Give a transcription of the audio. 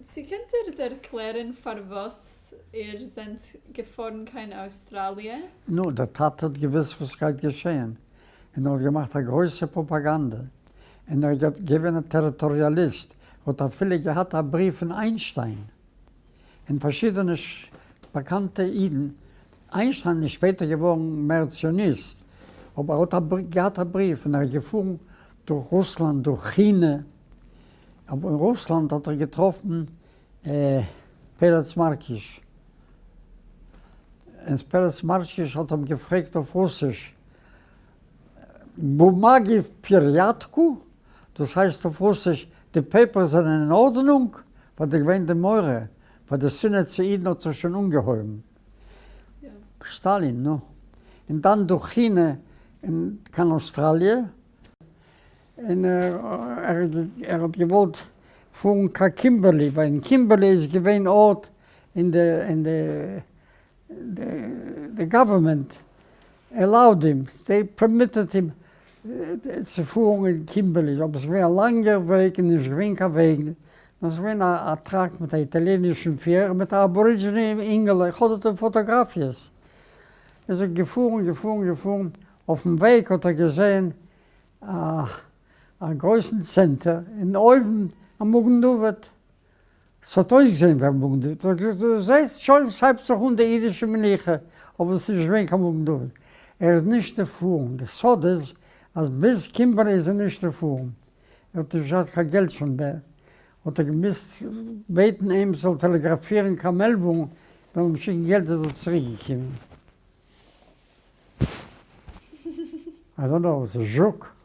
צו קענט איר ערקלערן פארוואס איר זענט געפארן קיין אויסטראליע? נו, דער טאטע האט געוואוסט וואס גייט געשען, און ער האט געמאכט א גרויסע פראפאגאנדע, און ער איז געווען א טעריטאריאליסט, ער האט אפילו געהאט א בריוו פון איינשטיין, און פארשידענע באקאנטע אידן, איינשטיין איז שפעטער געווארן מער ציוניסט, אבער ער האט געהאט א בריוו, און ער איז געפארן דורך רוסלאנד, דורך כינע, אבער אין רוסלאנד האט ער געטראפן פרץ מארקיש, און פרץ מארקיש האט אים געפרעגט אויף רוסיש, бумаги в порядке? דאס הייסט אויף רוסיש, די papers זענען אין ארדענונג? ווייל די געווען די מורא פאר די שנאה צו אידן האט זיך שוין אנגעהויבן. סטאלין, נו. און דאן דורך כינע און קיין אויסטראליע. און ער האט געוואלט פארן קיין קימבערלי, ווייל אין קימבערלי איז געווען ארט אין די אין די די government allowed him, they permitted him צו פארן אין קימבערלי, אבער ס'איז געווען א לאנגער וועג און נישט געווען קיין וועגן, נאר ס'איז געווען א truck מיט א איטאליענישן פירער מיט א Aborigine אינגעלע, איך האב דארט פאטאגראפיעס, איז ער געפארן געפארן געפארן, אויפן וועג האט ער געזען א גרויסן צענטער און אויבן א מגן דוד, ס'האט אויסגעזען ווי א מגן דוד, האט ער געזאגט דו זעסט שוין ס'הייבט זיך אן די אידישע מנוחה, אבער ס'איז נישט געווען קיין מגן דוד, ער איז נישט דערפארן, די סוד איז אז ביז קימבערלי איז ער נישט דערפארן, ער האט נישט געהאט קיין געלט שוין מער, האט ער געמוזט בעטן אים זאל טעלעגראפירן קיין מעלבורן, מ'זאל אים שיקן געלט ער זאל צוריק געקומען. I don't know, ס'איז זשוק.